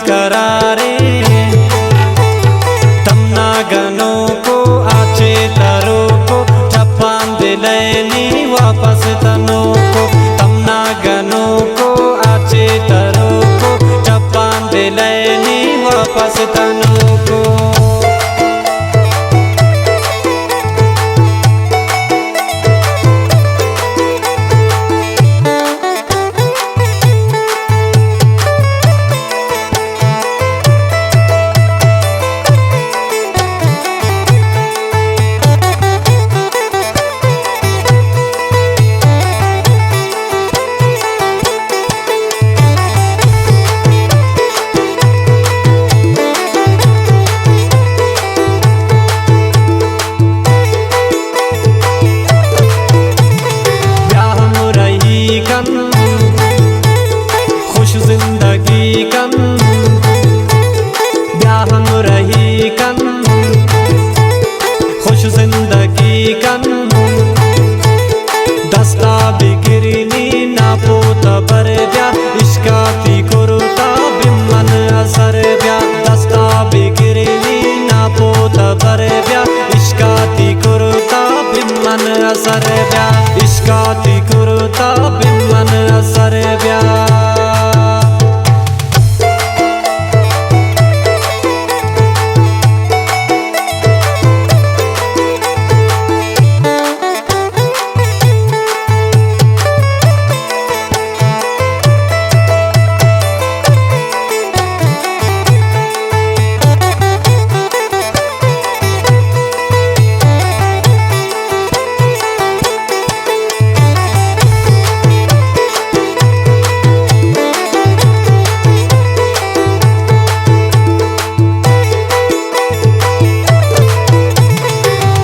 قرارے، تمنا گنوکو آچے تروکو، ٹپان دلینی واپس تنوکو، تمنا گنوکو آچے تروکو، ٹپان دلینی واپس تنوکو۔ بیا ہمراہی کن، خوش زندگی کن، بیا ہمراہی کن، خوش زندگی کن۔ دستا بگرینی ناپوت بر بیا، عشقاتی کرتا بمن اثر بیا۔ دستا بگرینی ناپوت بر بیا، عشقاتی کرتا بمن اثر بیا، عشقاتی کرتا بمن اثر بیا۔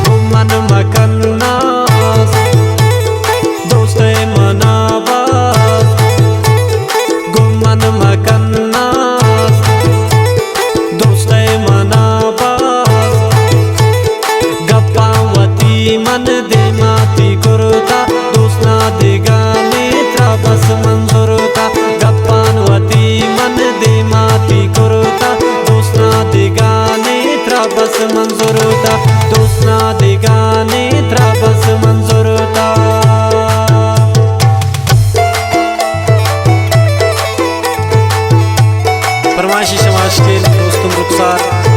گم من مکن ناز، دوست منا باز۔ گم من مکن ناز، دوست منا باز۔ گپاں وتی من دیماتی کرتا، دوستاں دگانی ترا بس من زرتا۔ گپاں وتی من دیماتی کرتا، دوستاں دگانی ترا بس من زرتا، دوستاں دگانی ترا بس من زرتا۔ پرمائشی شماش کے دوستم رخسار۔